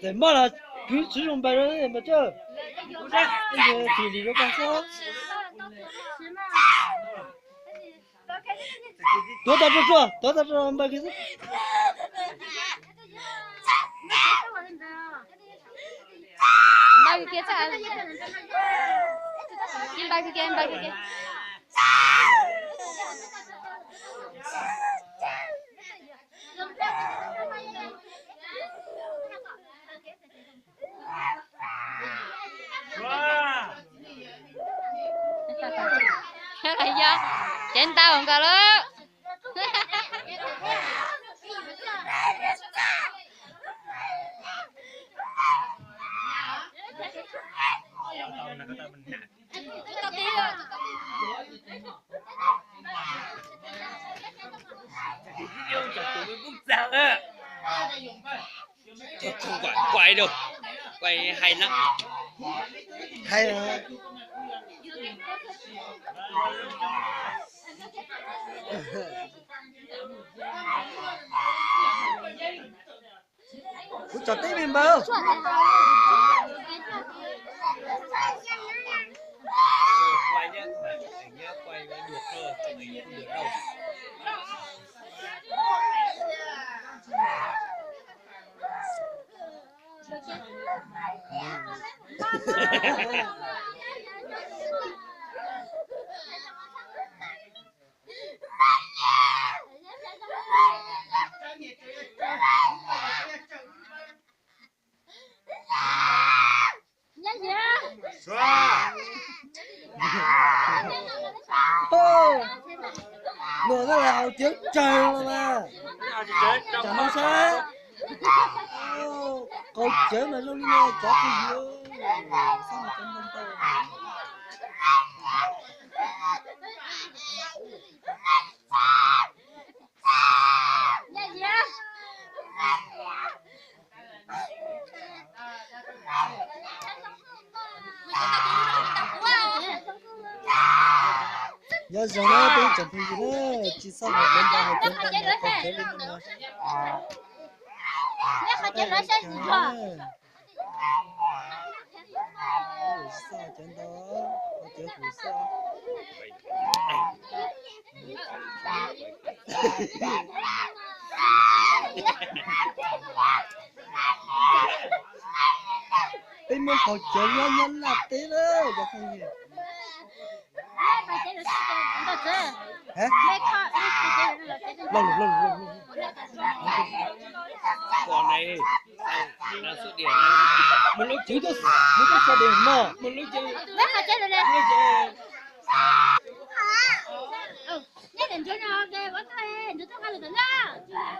Tes maj los kwv tsis zoo npawg, npawg Tsawb. Thim lim rau koj xwb. Tuav tau rua, tuav tau rua npawg kiag xwb. Npawg kiag, npawg kiag, npawg kiag. Yog cev ntau nkaus lawm. Không, không phải quay đâu. Quay hay lắm. Hay hả? Kuv tso tib me npawg. Luag twb los haus cawv tsawg los mas. Tsam no saib. Qaug cawv mas zoo li no cov phooj ywg. Xab mas cov ntau ntau. Nyob zoo na peb tsoom phooj ywg na, tsis txhob hais cawv ntau, hais cawv ntau mas qaug cawv li no. Tsis txhob hais cawv ntau, hais cawv huv xwb. Peb muab qaug cawv nyob nyob laj teb lawm cov phooj ywg. Hab, los lus, los lus, los lus. Mus lub cawv, mus lub cawv diam no, mus lub cawv, lub cawv.